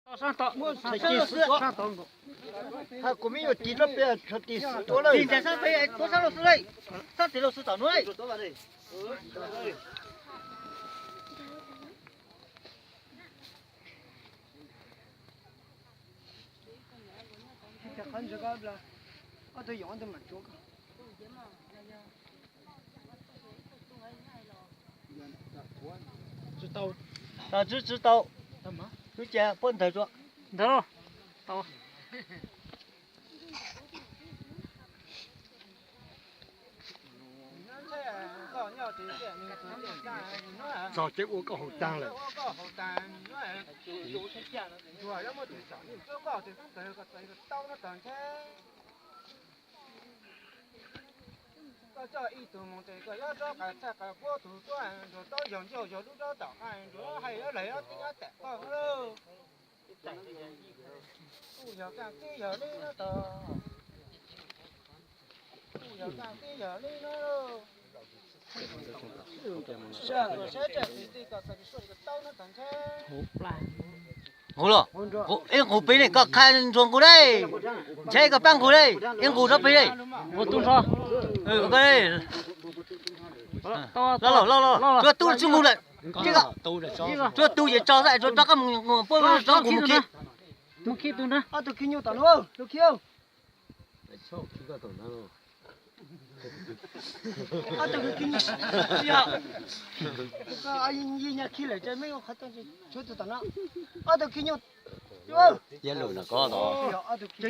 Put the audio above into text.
Muab txhais ceg xwb. Hais kuv me nyuam tiv rau pem txhais ceg xwb tuaj lawm. Tig ntshai sab pem, tuaj sab laug xwb lawm. Sab tim laug xwb tom nuav lawm. Tsis tau, tsis tau. Wb cia puab ntawd tso. Ntawd los. Txog ces ua koj haus taag lawm. Koj coj ib tug mus tes koj yuav rov qab txhaj qab puab tug tuab ntsuag taub yog ncauj yog lub rab tom qab ntsuag hais yuav lawm yuav tib nyab tam koj lauj. Kuj yog kaaj tib yog li no tod. Kuj yog kaaj tib yog li no lauj. Saib saib tsam kwv tij koj txhaj li suaj li koj taub no tod ntshe. Nqus los, ib nqus pem ne, koj qha ntsuag nqus ne, ntshe koj pab nqus ne, ib nqus rau pem ne. Nqus tub nrho. Los los los los, tsuav tub tsis mus lawm. Tsuav tub ces tso xwb, tsuav rov qab mus, puab rov mus khi. Mus khi tus na. Ob tug khi nyuj tom no, lub khi. Ob tug khi nyuj, koj yeej nyaj khi lawm ces meb ua qhov tau, tsuav tus tom no. Ob tug khi nyuj. Yog lus no koj tod.